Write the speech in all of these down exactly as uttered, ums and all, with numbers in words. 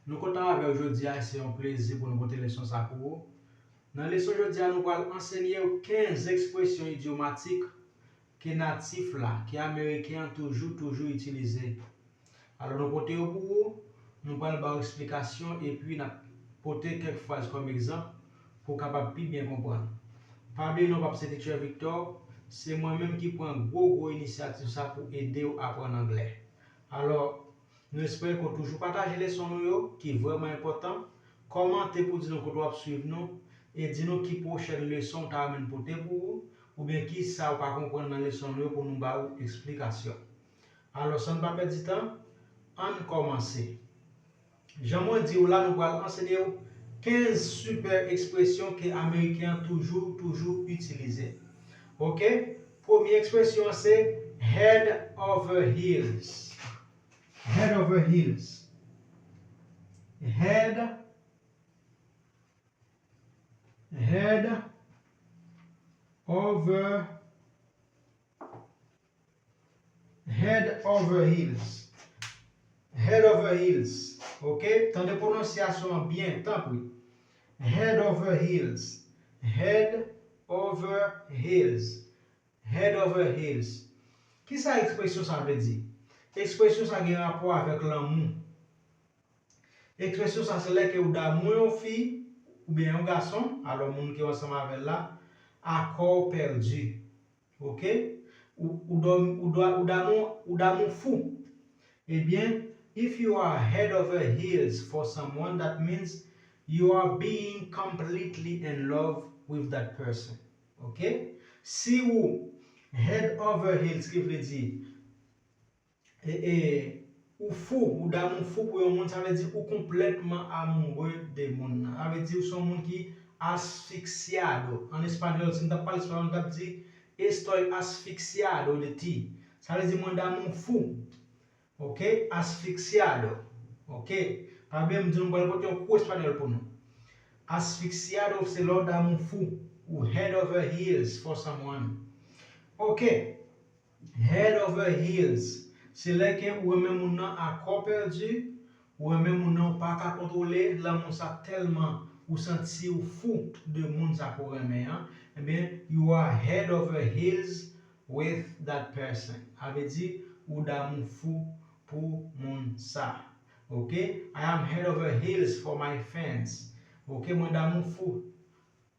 Nou kontan avè w jodi a, se yon plezi pou nou pote leson sa pou ou. Nan leson jodi a, nou pral ansenye w kenz ekspresyon idyomatik ke natif la, ke ameriken an toujou, toujou itilize. Alò, nou pote yo pou ou, nou pral ba w eksplikasyon, epi n ap pote kèk fraz kòm egzanp pou w kapab pi byen konprann. Pa bliye non, p ap se Teacher Victor, se mwen menm ki pran gwo, gwo inisyativ sa pou ede w aprann anglè. Alò, nou espere ke w toujou pataje leson nou yo, ki vrèman enpòtan. Kòmante pou di nou kote w ap swiv nou, e di nou ki pwochèn leson w ta renmen n pote pou ou, oubyen ki sa w pa konprann nan leson nou yo pou nou ba ou eksplikasyon. Alò, san n pa pèdi tan, ann kòmanse. Jan mwen di w la, nou pral ansenye w kenz sipè ekspresyon ke ameriken an toujou, toujou itilize. Oke? Premye ekspresyon an se head over heels. Head over heels. Head, head over, head over heels. Head over heels. Oke? Tande pwononsyasyon an byen, tanpri. Head over heels. Head over heels. Head over heels. Kisa ekspresyon sa vle di? Ekspresyon sa gen rapò avèk lanmou. Ekspresyon sa se lè ke ou damou yon fi oubyen yon gason, alò moun ke w ansanm avè l la, à corps perdu. Oke? Ou, ou, dòm- ou, dwa- ou damou, ou damou fou. Ebyen, if you are head over heels for someone, that means you are being completely in love with that person. Oke? Si ou head over heels, ki vle di, e, e, ou fou, ou damou fou pou yon moun, sa vle di ou konplètman amoureux de moun nan. Sa vle di ou se yon moun ki asfixiado. An espanyòl, si m t ap pale espanyòl, m t ap di estoy asfixiado de ti. Sa vle di mwen damou fou. Oke? Asfixiado. Oke? Pa bliye m di nou pral pote yon kou espanyòl pou nou. Asfixiado se lè w damou fou. Ou head over heels for someone. Oke? Head over heels. Se lè ke ou renmen moun nan à corps perdu, ou renmen moun nan ou pa ka kontwole, lanmou sa tèlman ou santi ou fou de moun sa ke w renmen an, ebyen, you are head over heels with that person. Sa vle di, ou damou fou pou moun sa. Oke? I am head over heels for my fans. Oke, mwen damou fou.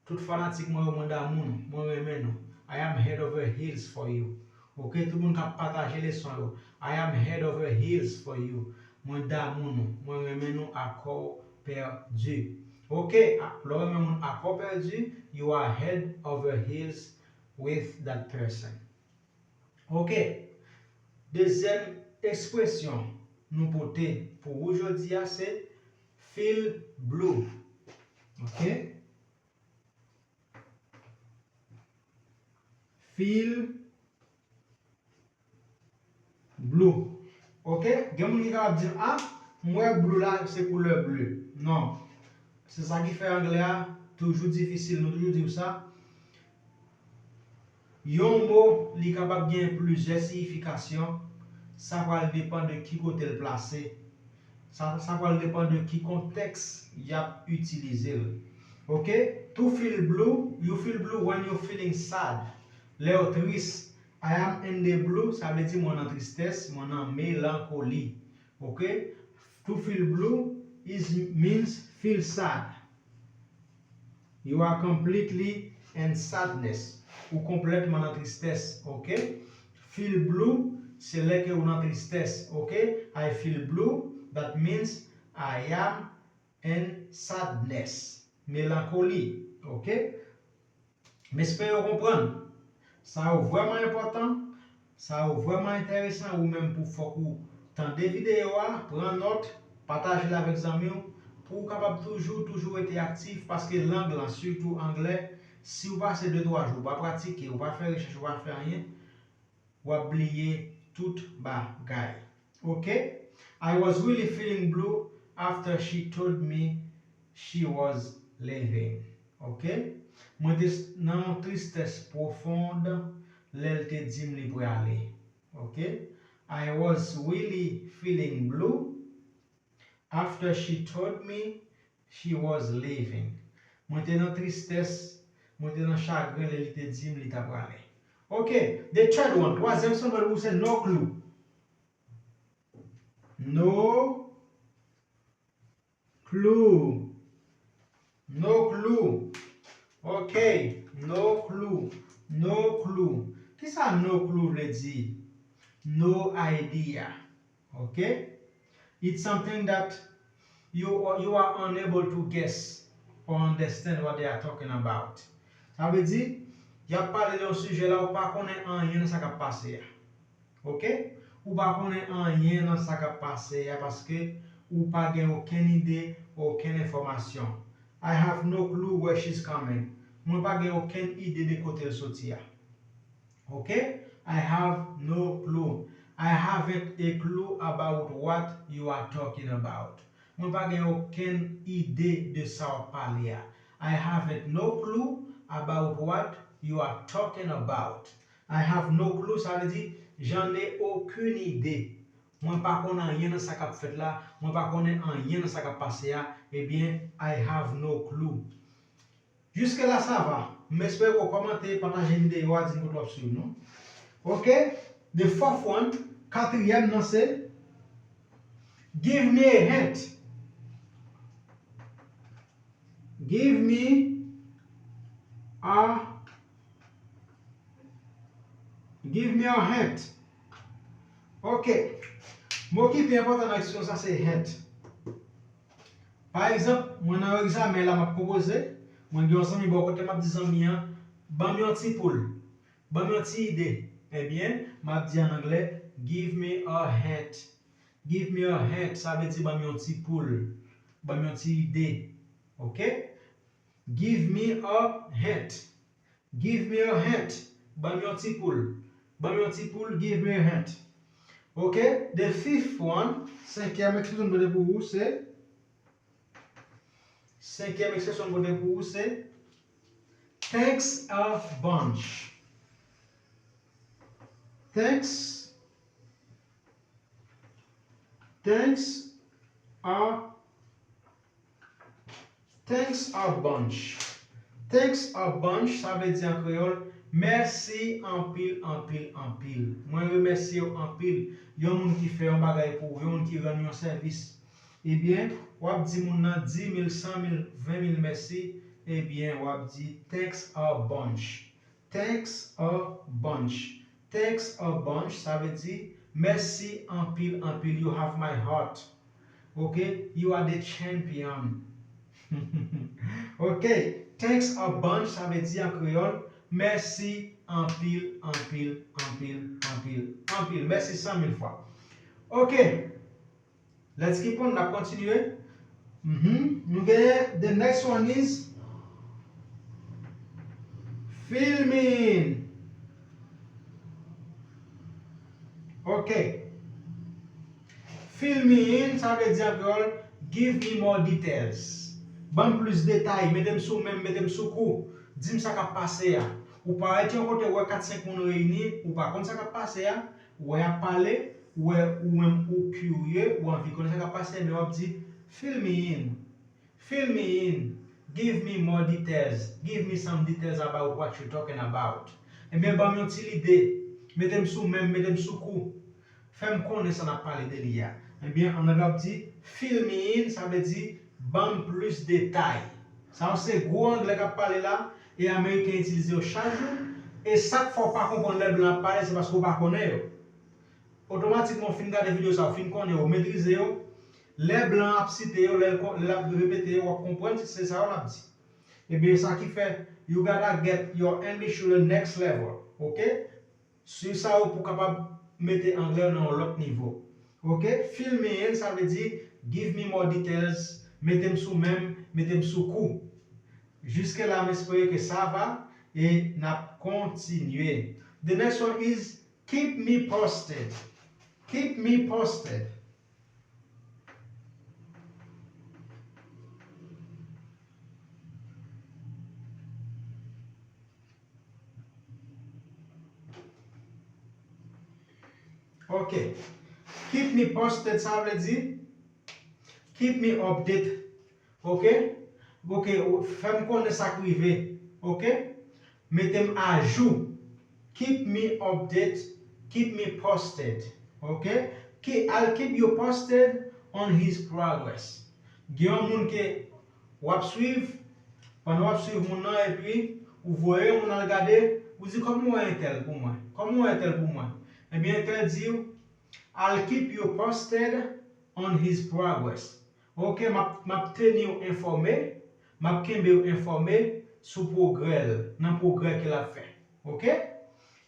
Tout fanatik mwen yo, mwen damou nou. Mwen renmen nou. I am head over heels for you. Oke, tout moun k ap pataje leson yo. I am head over heels for you. Mwen damou nou. Mwen renmen nou à corps perdu. Oke, a- lè w renmen moun à corps perdu, you are head over heels with that person. Oke, dezyèm ekspresyon nou pote pou ou jodi a se feel blue. Oke? Feel blue. Oke? Gen moun ki kapab di, "Ah, m wè blue la, se koulè ble." Non. Se sa ki fè anglè a toujou difisil. Nou toujou di w sa. Yon mo, li kapab gen plizyè siyifikasyon. Sa pral depann de ki kote l plase. Sa, sa pral depann de ki kontèks y ap itilize l. Oke? To feel blue, you feel blue when you feeling sad. Lè w tris, I am in the blue, sa vle di mwen nan tristès, mwen nan melankoli. Oke? To feel blue is means feel sad. You are completely in sadness. Ou konplètman nan tristès, oke? Feel blue, se lè ke ou nan tristès, oke? I feel blue, that means I am in sadness, melankoli, oke? M espere w konprann. Sa yo vrèman enpòtan, sa yo vrèman enteresan, ou menm pou fòk ou tande videyo a, pran nòt, pataje l avèk zanmi w, pou w kapab toujou, toujou rete aktif, paske lang lan, sitou anglè, si w pase de twa jou, w pa pratike, w pa fè rechèch, w pa fè anyen, w ap bliye tout bagay. Oke? I was really feeling blue after she told me she was leaving. Oke? Mwen te s- nan yon tristès pwofon lè l te di m li prale. Oke? I was really feeling blue After she told me she was leaving. Mwen te nan tristès, mwen te nan chagren lè li te di m li ta prale. Ok, the third one, twazyèm symbòl pou se no clue. No clue. No clue. Ok, no clue. No clue. Kisa no clue vle di? No idea. Ok? It's something that you, you are unable to guess or understand what they are talking about. Sa vle di, y ap pale de yon sijè la, ou pa konnen anyen nan sa k ap pase a. Ok? Ou pa konnen anyen nan sa k ap pase a paske ou pa gen okenn ide, okenn enfòmasyon. I have no clue where she's coming. Mwen pa gen okenn ide de kote l soti a. Ok? I have no clue. I haven't a clue about what you are talking about. Mwen pa gen okenn ide de sa w ap pale a. I haven't no clue about what you are talking about. I have no clue, sa vle di, j'en ai aucune idée. Mwen pa konn anyen nan sa k ap fèt la, mwen pa konnen anyen nan sa k ap pase a, ebyen, I have no clue. Jiske la sa va. M espere ke w kòmante, pataje videyo a, di m kote w ap swiv nou. Ok? The fourth one, katriyèm nan se, give me a hint. Give me a, give me a hint. Ok. Mo ki pi enpòtan nan ekspresyon sa se hint. Pa egzanp, mwen nan yon egzamen la m ap konpoze, mwen gen yon zanmi bò kote m ap di zanmi an, ban m yon ti poul, ban m yon ti ide. Ebyen, m ap di an anglè, give me a hint. Give me a hint, sa vle di ban m yon ti poul, ban m yon ti ide. Ok? Give me a hint. Give me a hint. Ban m yon ti poul. Ban m yon ti poul, give me a hint. Ok? The fifth one, senkyèm ekspresyon m pote pou ou se, senkyèm ekspresyon m pote pou ou se, thanks a bunch. Thanks. Thanks a, thanks a bunch. Thanks a bunch, sa vle di an kreyòl, mèsi anpil, anpil, anpil. Mwen remèsye w anpil. Yon moun ki fè yon bagay pou ou, yon moun ki rann yon sèvis. Ebyen, w ap di moun nan di mil, san mil, ven mil mèsi. Ebyen, w ap di thanks a bunch. Thanks a bunch. Thanks a bunch, sa vle di, mèsi anpil, anpil. You have my heart. Ok? You are the champion. Ok? Thanks a bunch, sa vle di an kreyòl, mèsi anpil, anpil, anpil, anpil, anpil. Mèsi san mil fwa. Ok. Let's keep on, n ap kontinye. Mhm. Nou genyen, the next one is fill me in. Ok. Fill me in, sa vle di an kreyòl, give me more details. Ban m plis detay, mete m sou men m, mete m sou kou. Di m sa k ap pase a. Ou parèt yon kote, ou wè kat senk moun reyini, ou pa konn sa k ap pase a, ou wè y ap pale, ou wè ou menm ou kirye, ou anvi konnen sa k ap pase, men w ap di, fill me in, fill me in, give me more details, give me some details about what you're talking about. Ebyen, ban m yon ti lide, mete m sou men m, mete m sou kou, fè m konnen sa n ap pale de li a. Ebyen, an anglè w ap di, fill me in, sa vle di, ban m plis detay. Sa yo se gwo anglè k ap pale la, e ameriken itilize yo chak jou, e sa k fè w pa konprann lè blan ap pale, se paske w pa konnen yo. Otomatikman, w fin gade videyo sa, w fin konnen yo, w metrize yo, lè blan ap site yo, lè l kon-, lè l ap repete yo, w ap konprann se sa yo l ap di. Ebyen, sa ki fè, you gotta get your English to the next level, ok? Swiv sa yo pou w kapab mete anglè w nan yon lòt nivo. Ok? Fill me in, sa vle di give me more details, mete m sou men m, mete m sou kou. Jiske la, m espere ke sa va e n ap kontinye. The next one is keep me posted. Keep me posted. Ok. Keep me posted, sa vle di, Keep me update. Ok? Ok, fè m konnen sa k rive. Ok? Mete m ajou. Keep me update. Keep me posted. Ok? Ki, I'll keep you posted on his progress. Gen yon moun ke w ap swiv, pandan w ap swiv moun nan, epi ou voye yon moun al gade, ou di, "Kòman w wè entèl pou mwen? Kòman w wè entèl pou mwen?" Ebyen, entèl di w, "I'll keep you posted on his progress." Ok, m ap, m ap teni w enfòme, m ap kenbe w enfòme sou pwogrè l, nan pwogrè ke l ap fè. Ok?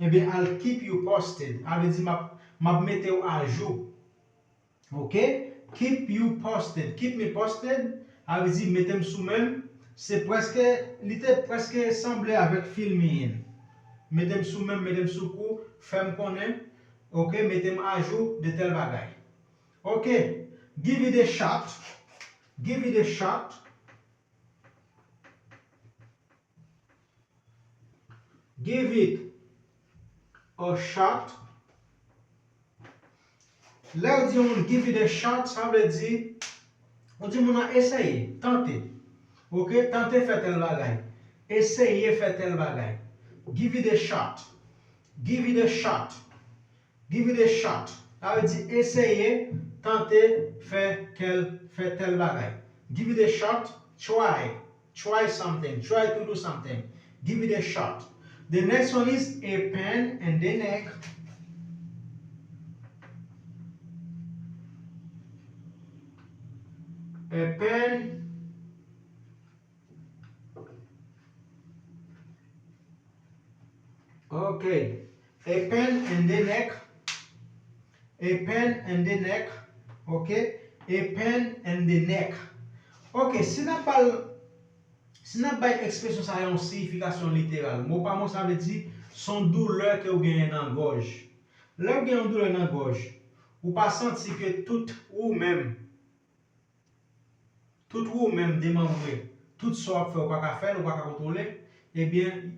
Ebyen, I'll keep you posted. Sa vle di, m ap, m ap mete w ajou. Ok? Keep you posted. Keep me posted. Sa vle di, mete m sou men m. Se prèske, li te prèske sanble avèk fill me in. Mete m sou men m, mete m sou kou, fè m konnen. Ok? Mete m ajou de tèl bagay. Ok? Give it a shot. Give it a shot. Give it a shot. Lè yo di yon moun give it a shot, sa vle di, ou di moun nan eseye, tante. Ok? Tante fè tèl bagay. Eseye fè tèl bagay. Give it a shot. Give it a shot. Give it a shot. Sa vle di eseye, tante, fè kèl, fè tèl bagay. Give it a shot, try. Try something, try to do something. Give it a shot. The next one is a pain in the neck. A pain. Ok. A pain in the neck. A pain in the neck. Ok. A pain in the neck. Ok, si n ap ba l, si n ap bay ekspresyon sa yon siyifikasyon literal, mo pa mo sa vle di se yon doulè ke w genyen nan gòj. Lè w gen yon doulè nan gòj, ou pa santi ke tout ou menm, tout ou menm demanbre, tout sa w ap fè ou pa ka fè l, ou pa ka kontwole, ebyen,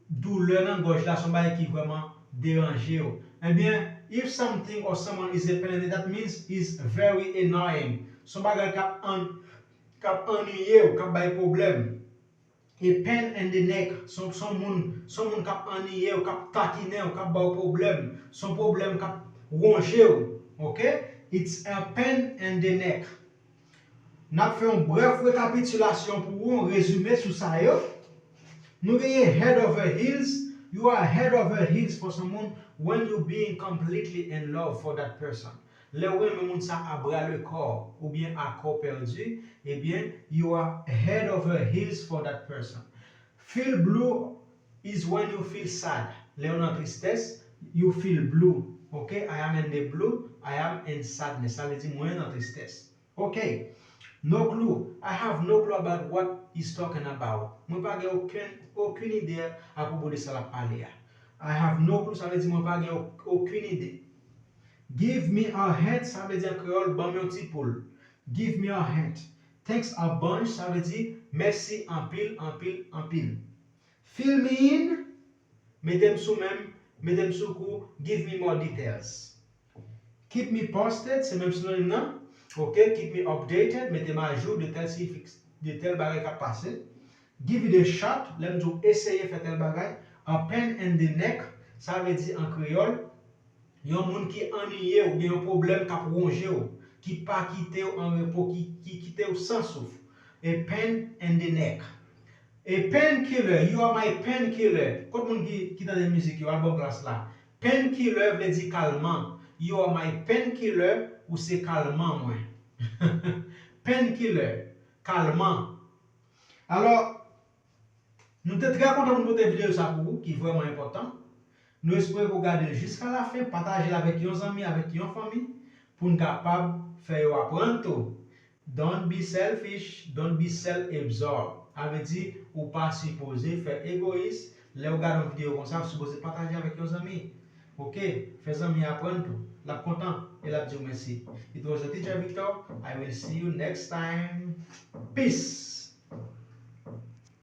doulè nan gòj la se yon bagay ki vrèman deranje w. Ebyen, if something or someone is a pain in the neck, that means is very annoying. Se yon bagay k ap an, k ap annuiye w, k ap bay pwoblèm. A pain in the neck, se yon, se yon moun, se yon moun k ap annuiye w, k ap takinen w, k ap ba w pwoblèm, se yon pwoblèm k ap wonje w. Ok? It's a pain in the neck. N ap fè yon brèf rekapitilasyon pou ou, yon rezime sou sa yo. Nou genyen head over heels. You are head over heels for someone when you being completely in love for that person. Lè w renmen moun sa a bra le kò oubyen a kò pèdi, ebyen, you are head over heels for that person. Feel blue is when you feel sad. Lè w nan tristès, you feel blue. Ok? I am in the blue, I am in sadness. Sa vle di mwen nan tristès. Ok. No clue. I have no clue about what he's talking about. Mwen pa gen okenn, okenn ide apwopo de sa l ap pale a. I have no clue, sa vle di mwen pa gen ok-, okenn ide. Give me a hint, sa vle di an kreyòl, ban m yon ti poul. Give me a hint. Thanks a bunch, sa vle di mèsi anpil, anpil, anpil. Fill me in, mete m sou men m, mete m sou kou, give me more details. Keep me posted, se menm sinonim nan. Ok, keep me updated, mete m ajou de tèl siyifik-, de tèl bagay k ap pase. Give it a shot, lè m di w eseye fè tèl bagay. A pain in the neck, sa vle di an kreyòl, yon moun ki annuiye w, oubyen yon pwoblèm k ap wonje w, ki pa kite w an repo, ki, ki kite w san souf. A pain in the neck. A painkiller, you are my painkiller. Kot moun ki, ki tande mizik yo, albòm Klass la? Painkiller vle di kalman. You are my painkiller, ou se kalman mwen. Painkiller, kalman. Alò, nou te trè kontan pou nou pote videyo sa pou ou, ki vrèman enpòtan. Nou espere ke w gade l jiska lafen, pataje l avèk yon zanmi, avèk yon fanmi, pou n kapab fè yo aprann tou. Don't be selfish, don't be self-absorbed. Sa vle di, ou pa sipoze fè egoyis. Lè w gade yon videyo konsa, ou sipoze pataje avèk yon zanmi. Ok? Fè zanmi aprann tou. L ap kontan e l ap di w mèsi. It was your teacher Victor. I will see you next time. Peace!